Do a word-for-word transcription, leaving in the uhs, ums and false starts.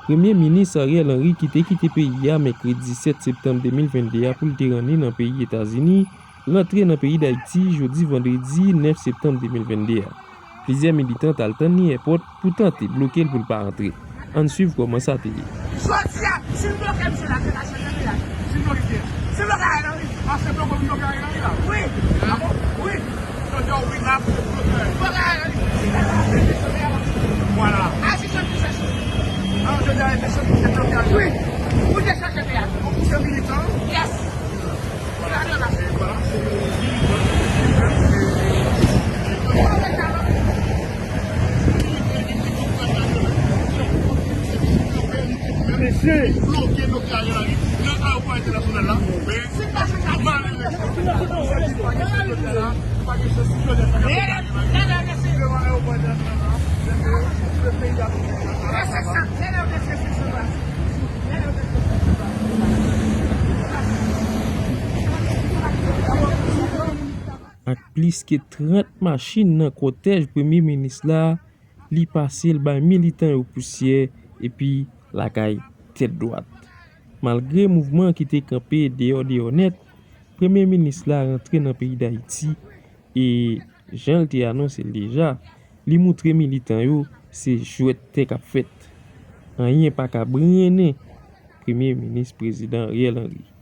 Premye Minis Ariel Henry, ki te kite peyi a mèkredi sèt septanm de mil vennde a pou l te ranni nan peyi Etazini, rantre nan peyi Dayiti jodi vandredi nèf septanm de mil vennde a. Plizyè militan t al tann li èpòt pou tante bloke l pou l pa antre. Ann swiv kòman sa te ye. Jodi a, si n bloke misye la, se la chèche peyaj. Si n bloke kiyès? Si n bloke Ariel Henry. Ah, se bloke pou bloke Ariel Henry la? Wi. Ah bon? Wi. Jodi a, ou vin la pou bloke Ariel Henry. Vwala. Aji jan ki chèche. Alò, jodi a, se chèche pou bloke Ariel Henry. Wi. Pou te chèche peyaj. Ou se militan? Yes. Mesye. Bloke, bloke Ariel Henry nan ayewopò entènasyonal la. Men, malere, pa gen chans si Jodèl pa ka bloke Ariel Henry nan ayewopò entènasyonal la. Mesye, se peyi a. Ak plis ke trant machin nan kòtèj premye minis la, li pase l bay militan yo pousyè epi lakay tèt dwat. Malgre mouvman ki te kanpe deyò deyò nèt, premye minis la rantre nan peyi Dayiti e, jan l te anonse l deja, li moutre militan yo se jwèt tè k ap fèt. Anyen pa ka brennen premye minis prezidan Ariel Henry.